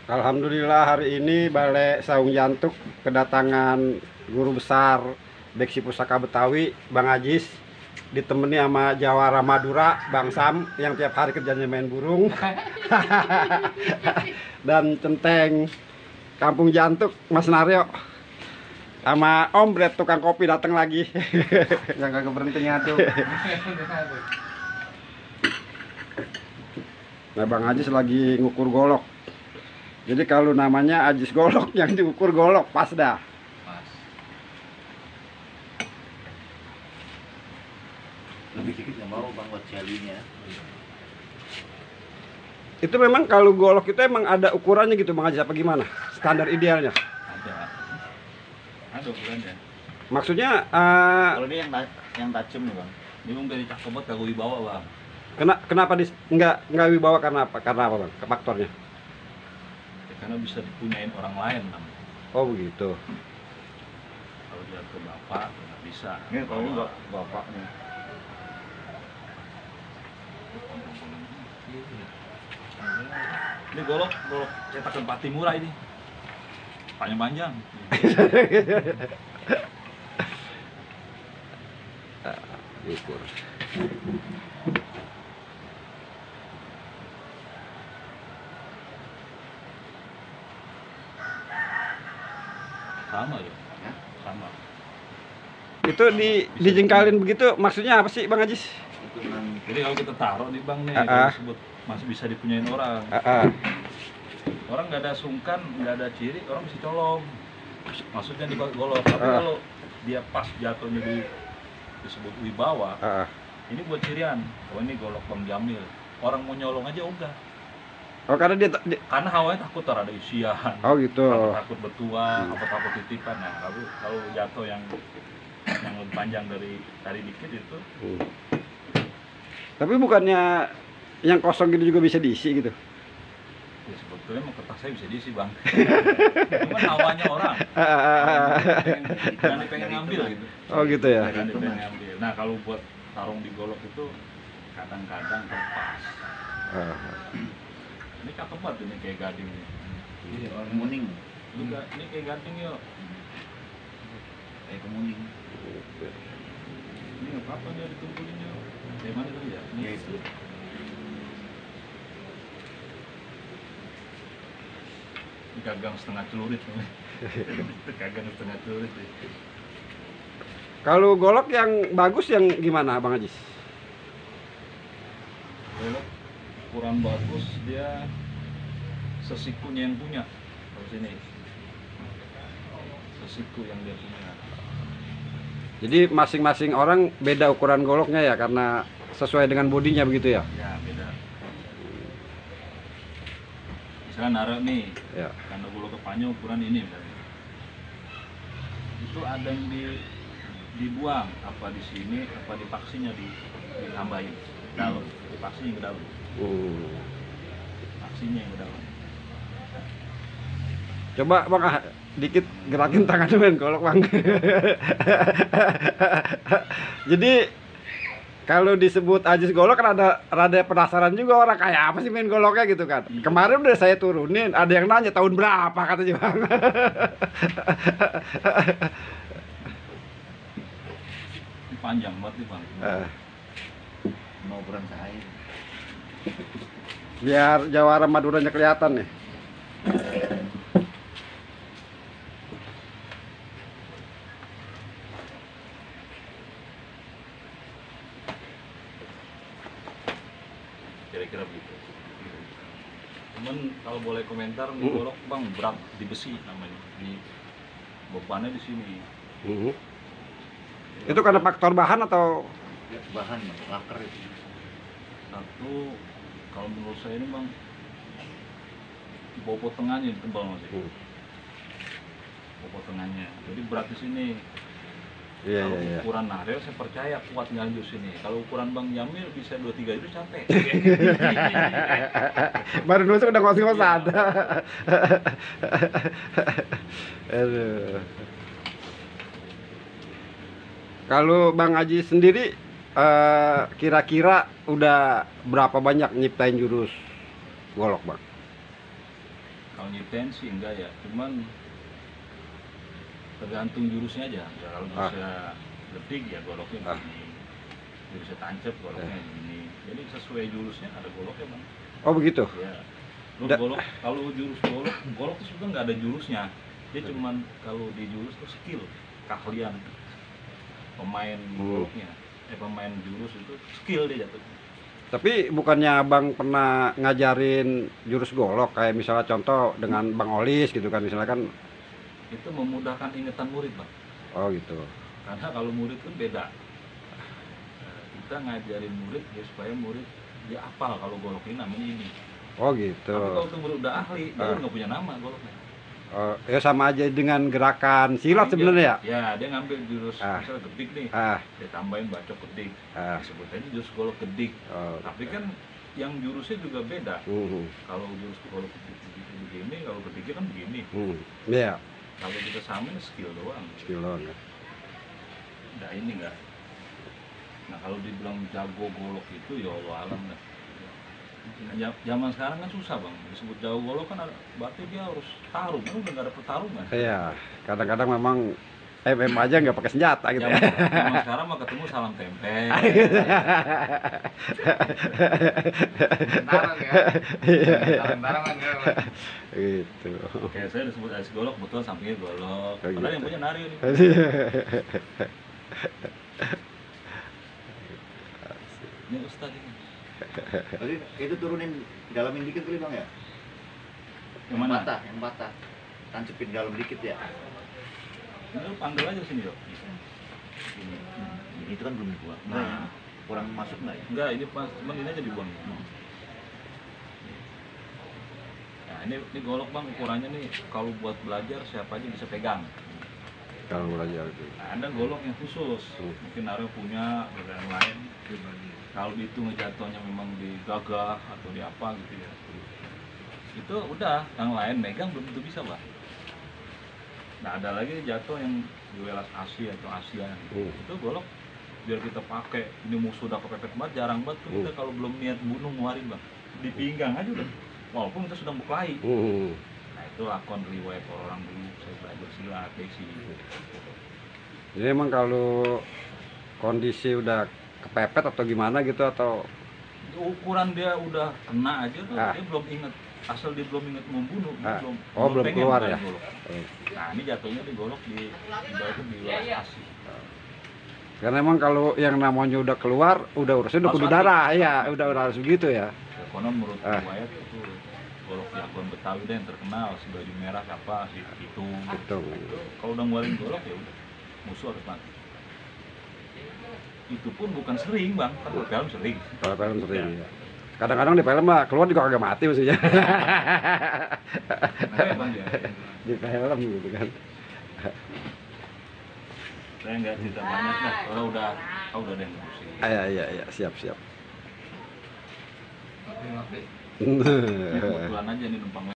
Alhamdulillah hari ini Balai Saung Jantuk kedatangan guru besar Beksi Pusaka Betawi, Bang Ajis, ditemani sama Jawara Madura, Bang Sam yang tiap hari kerjanya main burung, dan Centeng Kampung Jantuk, Mas Naryo, sama Om Bret tukang kopi datang lagi. Yang kagak berhenti ngaduk. Nah, Bang Ajis lagi ngukur golok. Jadi kalau namanya Ajis Golok, yang diukur golok pas dah. Mas. Lebih dikit nggak mau bang buat jalinya. Itu memang kalau golok itu emang ada ukurannya gitu Bang Ajis, apa gimana? Standar idealnya? Ada ukurannya. Maksudnya Kalau dia yang tajam nih bang. Ini mung dari cakep banget kagak wibawa bang. kenapa nggak wibawa karena apa? Karena apa Bang? Faktornya? Ya, karena bisa dipunyain orang lain bang. Oh begitu. Kalau dia ke bapak nggak bisa. Ini kalau ini bapaknya. Ini golok cetakan Patimura ini. Panjang-panjang. Ukur. Sama ya. Sama. Itu dijengkalin begitu maksudnya apa sih Bang Ajis? Itu nang Jadi kalau kita taruh nih bang nih, Ah, kalau ah. disebut masih bisa dipunyain orang. Orang nggak ada sungkan, nggak ada ciri, orang bisa colong. Maksudnya di golok. Tapi kalau dia pas jatuhnya disebut wibawa, ini buat cirian. Oh ini golok Bang Jamil. Orang mau nyolong aja udah. Oh karena dia Karena hawanya takut ada isian. oh gitu. Takut bertuang, apa takut titipan. Nah, kalau jatuh yang lebih panjang dari dikit itu, Tapi bukannya yang kosong gitu juga bisa diisi gitu? ya sebetulnya mau kertas saya bisa diisi bang. Cuman hawanya orang. Jangan pengen ngambil gitu. Oh gitu ya. Jangan pengen ngambil. Nah kalau buat tarung di golok itu kadang-kadang terpas. Ini cakep banget ini kayak gading nih. ini orang kemuning. Ini kayak gading yuk. Kayak kemuning. Ini nggak apa-apa dia dikumpulin yuk. Kayak mana tadi ya? Ini Ya itu. Ini gagang setengah celurit. Gagang setengah celurit. Kalau golok yang bagus yang gimana Bang Ajis? Golok ukuran bagus dia sesikunya yang punya. Kalau sini sesiku yang dia punya. Jadi masing-masing orang beda ukuran goloknya ya karena sesuai dengan bodinya begitu ya? Ya beda. Misalnya naruh nih, Ya. karena golok kepanjang ukuran ini misalnya. Itu ada yang dibuang apa di sini, apa di paksinya ditambahin dalam, di paksinya yang ke dalam, paksinya yang ke dalam. Coba Bang dikit gerakin tangannya main golok Bang. Jadi kalau disebut Ajis golok kan rada penasaran juga orang kayak apa sih main goloknya gitu kan. Kemarin udah saya turunin, ada yang nanya tahun berapa katanya Bang. Ini panjang banget nih bang. Mau ukuran saya. Biar Jawara Maduranya kelihatan nih. Kira-kira begitu. Cuman kalau boleh komentar nih golok bang berat di besi namanya, di bebannya di sini. Itu karena faktor bahan atau Ya, bahan laker itu. Satu, kalau menurut saya ini bang, bobot tengahnya tebal masih. Bobot tengahnya, jadi berat di sini. Iya, Kalau iya, iya. ukuran Narel saya percaya kuat nganjur sini. Kalau ukuran Bang Jamil bisa 2-3 itu capek. Baru nusuk udah ngos-ngosan. Aduh. Kalau Bang Aji sendiri kira-kira udah berapa banyak nyiptain jurus golok Bang? Kalau nyiptain sih enggak ya, cuman tergantung jurusnya aja. Kalau jurusnya gedik ya goloknya begini, jurusnya tancap goloknya begini. Jadi sesuai jurusnya ada goloknya bang. Oh begitu. Ya. Terus golok, kalau jurus golok itu sebenarnya nggak ada jurusnya. Dia cuman kalau di jurus itu skill, keahlian pemain goloknya. Pemain jurus itu skill dia jatuh. Tapi bukannya abang pernah ngajarin jurus golok kayak misalnya contoh dengan Bang Olis gitu kan, misalnya kan? Itu memudahkan ingatan murid bang. Oh gitu. Karena kalau murid kan beda. Kita ngajarin murid ya supaya murid dia hafal kalau golok ini namanya ini. Oh gitu. Tapi kalau murid udah ahli, dia nggak punya nama goloknya. Ya sama aja dengan gerakan silat sebenarnya ya? Ya, dia ngambil jurus misalnya gedik nih, dia tambahin bacok gedik, disebut aja jurus golok gedik. Tapi kan yang jurusnya juga beda. Kalau jurus golok gedik begini, kalau gediknya kan begini. Iya. Kalau kita samain skill doang. Skill doang ya. Nah ini enggak. Nah kalau dibilang jago golok itu ya Allah alam dah. Zaman sekarang kan susah bang, disebut jago golok kan berarti dia harus tarung, kan udah nggak ada pertarungan. Iya, kadang-kadang memang MM aja nggak pakai senjata gitu ya. Zaman sekarang mah ketemu salam tempel. Barang ya. Barang ya. Gitu. Kayak saya disebut es golok, betul sampingnya golok. Kayak Padahal gitu. yang punya nari nih. Ini ustad ini. Tadi itu turunin, dalamin dikit kali bang ya? Yang mana? Yang patah. Tancepin dalam dikit ya. Ini lu panggil aja sini yuk. Ini itu kan belum dibuang. Nah, kurang masuk nggak ya? Enggak, ini pas, cuman ini aja dibuang. Nah ini golok bang, ukurannya nih kalau buat belajar siapa aja bisa pegang. Kalau belajar itu. Nah, ada golok yang khusus, mungkin Aryo punya, yang lain. Kalau itu ngejatuhnya memang digagah atau di apa gitu ya, itu udah yang lain megang belum tentu bisa bang. Nah ada lagi jatuh yang di welas Asia atau Asia gitu. Itu golok biar kita pakai, ini musuh udah kepepet banget, jarang banget tuh kita kalau belum niat bunuh nguarin bang, di pinggang aja udah, walaupun kita sudah berkelahi. Nah itu lakon riwayat orang dulu, saya belajar silat besi. Jadi emang kalau kondisi udah kepepet atau gimana gitu, atau ukuran dia udah kena aja tuh dia belum inget, asal dia belum inget membunuh, dia belum pengen keluar ya. golok. Nah ini jatuhnya di golok di welas Asia. karena emang kalau yang namanya udah keluar, udah urusnya udah kudu darah, ya udah harus begitu ya. Konon menurut riwayat itu golok jagoan Betawi deh yang terkenal, si baju merah apa, si Pitung. Itu kalau udah ngeluarin golok ya udah musuh harus mati. Itu pun bukan sering bang, kan di film sering. Kalau film sering ya. Kadang-kadang di film mah keluar juga kagak mati maksudnya. Di film gitu kan. Saya nggak cerita banyak lah, kalau udah ada yang ngurusin. Iya, siap. Kebetulan aja nih numpang